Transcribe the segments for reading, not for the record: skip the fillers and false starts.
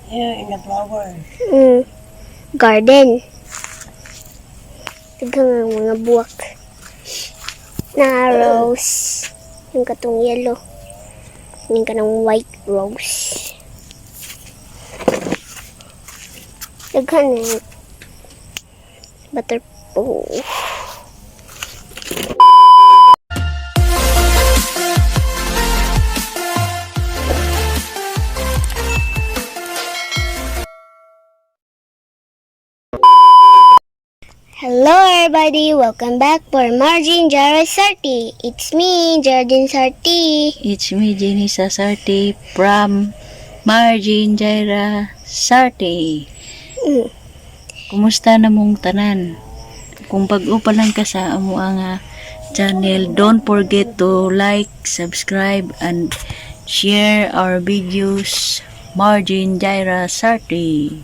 Here in the flower. Garden. Daghang ang mga buwak. Na rose. Yung katong yellow. Yung kanang white rose. Daghan na butter po. Hello everybody! Welcome back for Margin Jara Sarti. It's me, Jardin Sarti. It's me, Jenny Sasarte from Margin Jaira Sarte. Kumusta na mong tanan? Kung bag-o pa lang ka sa amo ang channel, don't forget to like, subscribe, and share our videos, Margin Jaira Sarte,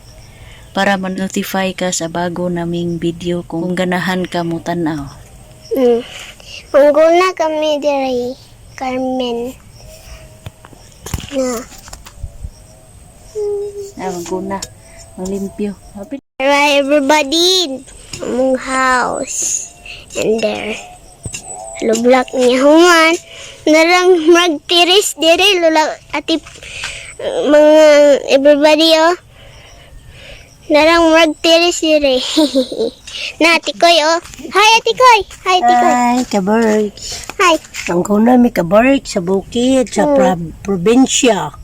para ma-notify ka sa bago naming video kung ganahan ka mo tanaw. Mangguna kami diri, Carmen. Na. Ah, maguna. Maglimpyo. Happy Alright everybody, among house. And there. Lublak niya human. Narang magtiris diri lula ati mga everybody oh. Narang magtiris diri. Na Ate Koy oh. Hi Ate Koy. Hi Ate Koy. Hi, kabark. Hi. Ang kuna mi kabark sa bukid, sa probinsya.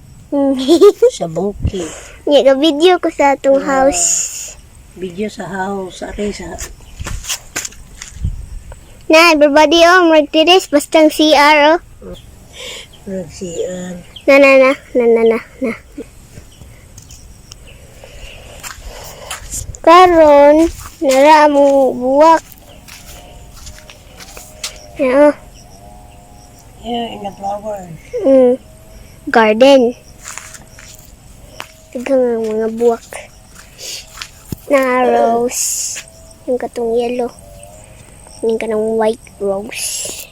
Sa bukid. Nya ka video ko sa atong house. Video sa house, aray sa Na everybody oh, magtiris bastang CR oh. Ragsian. Na na na na na na na. Karon nara mo buwak. Na, oh. Here in the flower. Garden. Daghang ang mga buwak. Na rose. Yung katong yellow. Yung kanang white rose.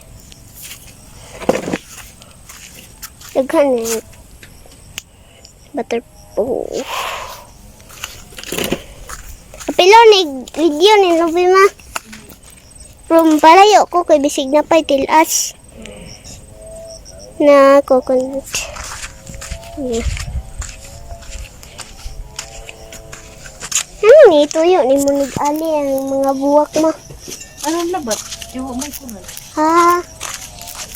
Daghan na butter po. Kapilo ni video ni Lubi ma. From palayo ko kay bisig na pa'y tilas na coconut. Yeah. Ano ni tuyo ni mo ali ang mga buwak mo. Anong labat? Diwa may kunan. Ha?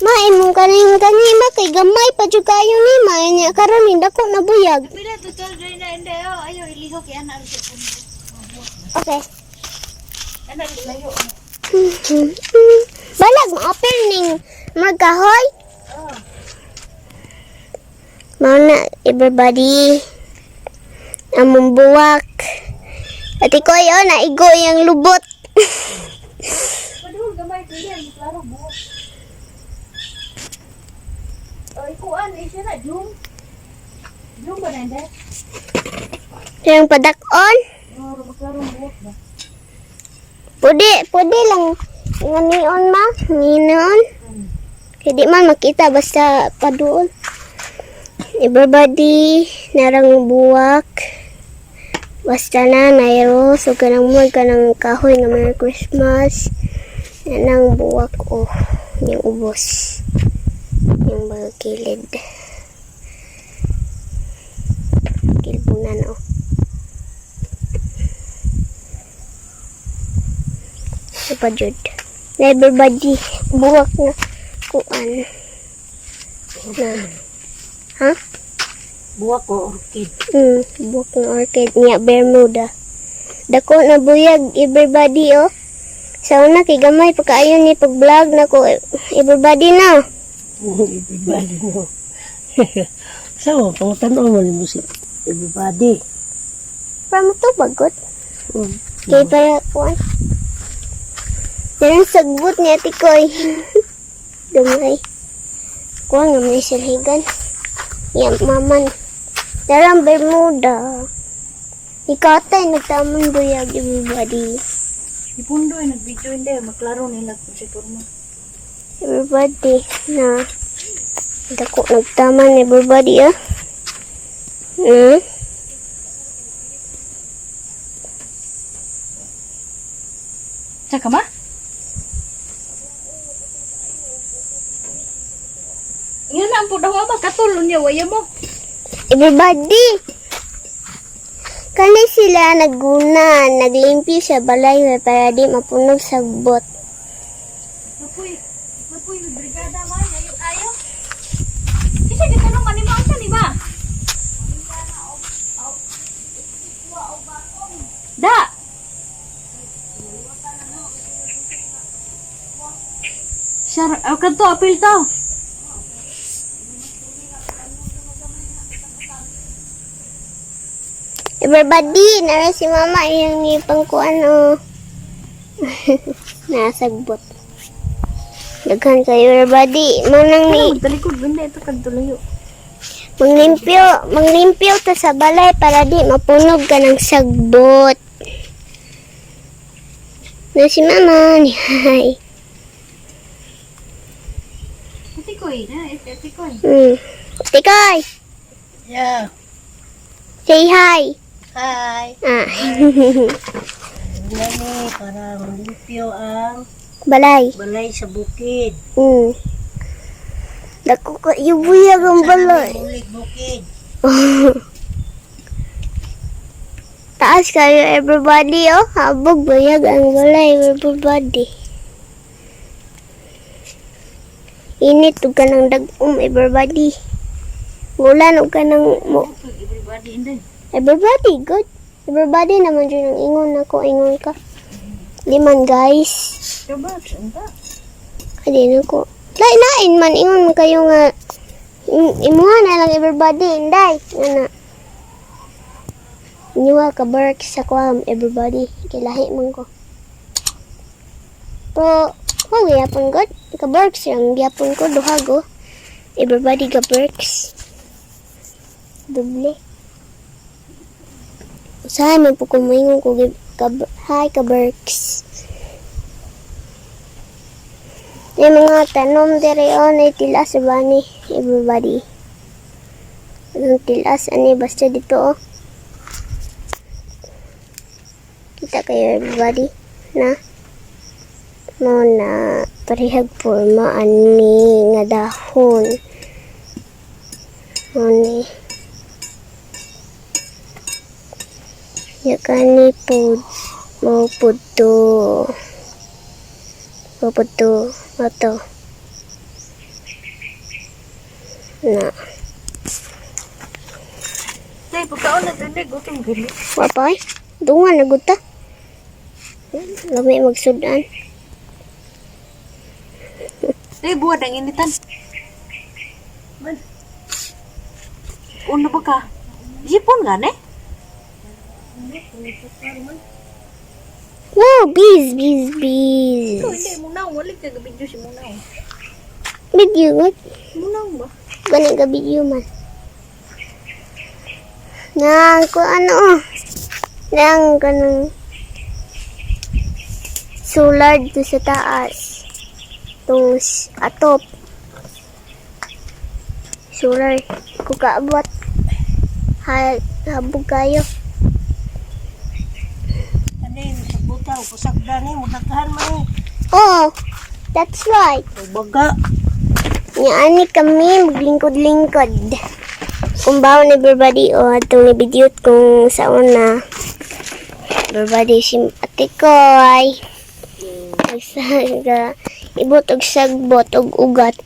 Ma imong kaning kani ma kay gamay pa jud kayo ni ma nya karon ni dako na buyag. Pila to tol na hindi oh ayo ilihok yan ang sa puno. Okay. Ana layo. Balag maapil ning magkahoy. Mao na everybody. Among buwak. Ate koy oh naigo yang lubot. Padul gamay ko yan, klaro buok. Oy kuan eh siya na jum. Jum ba na hindi? Yang padak-on. Oh, klaro buok ba. Pwede, pwede lang nga nion ma, ninon. Kaya di man makita basta paduol. Everybody, narang buwak. Basta na, nairo. So, kanang mo, kanang kahoy nga Merry Christmas. Yan ang buwak, oh. Yung ubos. Yung mga kilid. Kilbunan, oh. Ito pa, Jud. Na everybody, buwak na kuan. Na. Ha? Buwak ko orchid. Buwak na orchid niya, Bermuda. Dako na buyag, everybody, oh. Sa una, kay gamay, pagkaayon ni pag-vlog na ko, everybody na. Everybody no. Sa mo, pangutanaw mo ni mo si everybody. Para mo to, bagot. Kay para, kuan. Yan ang sagbot ni Ate Koy. Gamay. Kuan nga may silhigan. Yan, maman. Darang Bermuda. Ikatay, nagtamon buyag, everybody. Ipundo ay nag-video hindi maklaro nila kung si porma. Everybody na dako nagtaman everybody ah. Saka ba? Nga na ang pudaw ama katulon niya waya mo. Everybody! Kani sila naguna, naglimpyo sa balay para di mapunog sa bot. Mapuy, mapuy brigada man ayo ayo. Kisa di tanong man nimo asa ni ba? Da. Sir, aw kadto apil to. Everybody, nara si mama iyang ipangkuan o. Nasagbot. Daghan kayo, everybody. Manang ni Magtalikod banda ito kadto layo. Manglimpyo, manglimpyo ta sa balay para di mapunog ka ng sagbot. Na si mama, ni hi. Atikoy, na atikoy. Tikoy, Yeah. say hi. Hi. Ah. Nani, para limpyo ang Balay. balay sa bukid. Dako ka ibuyag ang balay. Ulit bukid. Taas kayo, everybody, oh. Habog buyag ang balay, everybody. Init ug ka ng dag-um, everybody. Ulan ug ka ng mo. Everybody inday. Everybody, good. Everybody naman dyan ang ingon ako, ingon ka. Di man, guys. Kabak, unta. Adi na ko. Lain lain man, ingon man kayo nga. Imuha na lang everybody, inday. Nga na. Inyuha ka bark sa kwam, everybody. Kilahi man ko. Pero, kung gyapon god, ka barks lang gyapon ko, duha go. Everybody ka barks. Doble. Usahay man po kung moingon ko, ka, hi ka barks. May mga tanom dere on ay tilas ba ni everybody. Ang tilas ani basta dito oh. Kita kayo, everybody, na mo na parehag porma ani nga dahon. Mo ni. Ya kani pud mo pud to. Mo pud to. Ato. Na. Day, pagkaon na tindig, gutom gani. Wa pa ay. Dungan na gud ta. Lami magsudan. Day, buwad ang initan. Man. Uno ba ka? Jipon nga ne? Wow, bees, bees, bees. Ikaw, hindi mo na. Wala ka video si Munaw. Video good. Munaw ba? Gani ka video man. Na ko ano oh. Nang kanang solar do sa taas. Tung atop. Solar ko kaabot. Ha, habog kayo. Ani, sa butaw, kusagda ni, mudaghan man ni. Oh, that's right. Baga. Niani kami maglingkod-lingkod. Kung bawon everybody o atong ni-video kung sa una. Everybody si ate ko ay nagsaga ibot og sagbot og ugat.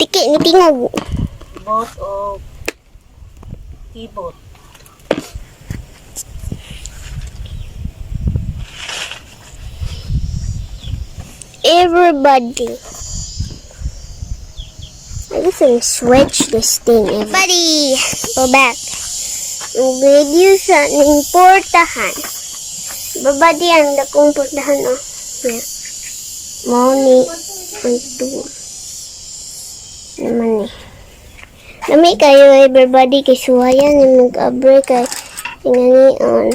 Tiki ni tingog. Bot o keyboard. Everybody. I guess I switch this thing. Everybody, go back. Ang video sa ning portahan. Everybody, ang dakong portahan, oh. Yeah. Mao ni ang tool. Naman eh. Lami kayo, everybody, kay suwayan ni mag-abre kay ingani on.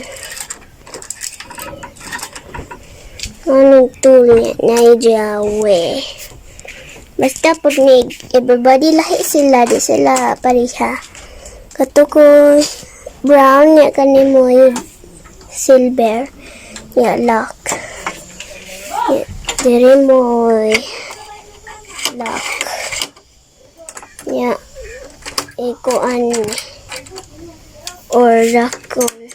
Anong tool niya? Naijawe. Basta po ni everybody lahi sila, di sila pareha. Kato ko brown niya kanimo ay Silver. Ya, lock. Ya, diri mo lock. Ya, ikuan or raccoon.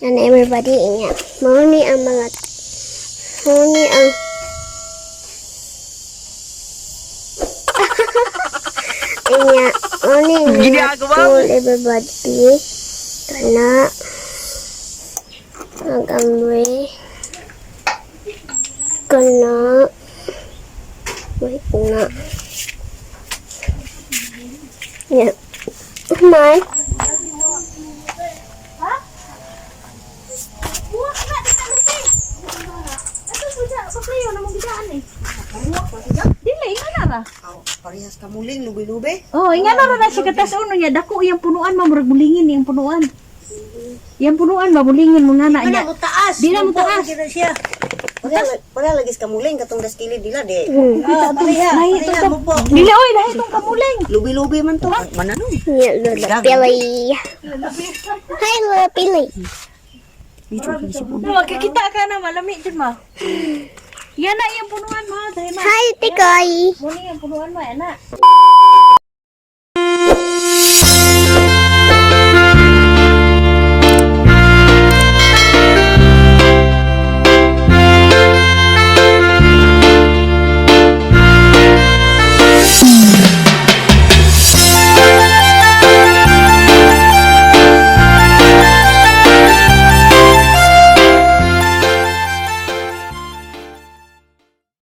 And everybody niya. Mao ni ang mga mao ni ang niya. Mao ni ang mga tool, everybody. Kana agamre kana wait na. Yeah. My Dili, inga na ra. Parehas ka muling, lubi-lubi. Oh, inga na ra na siya katas uno niya. Dako iyang punuan ma, murag mulingin iyang punuan. Iyang punuan ma, mulingin mo nga na Di niya. na mo taas. Di na mo taas. Di na siya. Pareha lagi sa kamuling katong daskili dila di. Ah, pareha. Lahi Pareha itong mo po. Dili oy, lahi itong kamuling. Lubi-lubi man to. Manano? Yeah, Lola Billy. Hi, Lola Billy. No, magkikita ka na malami jud ma. Yan na iyang punuan ma, dahil ma. Hi, Tikoy. Muni iyang punuan ma, ana.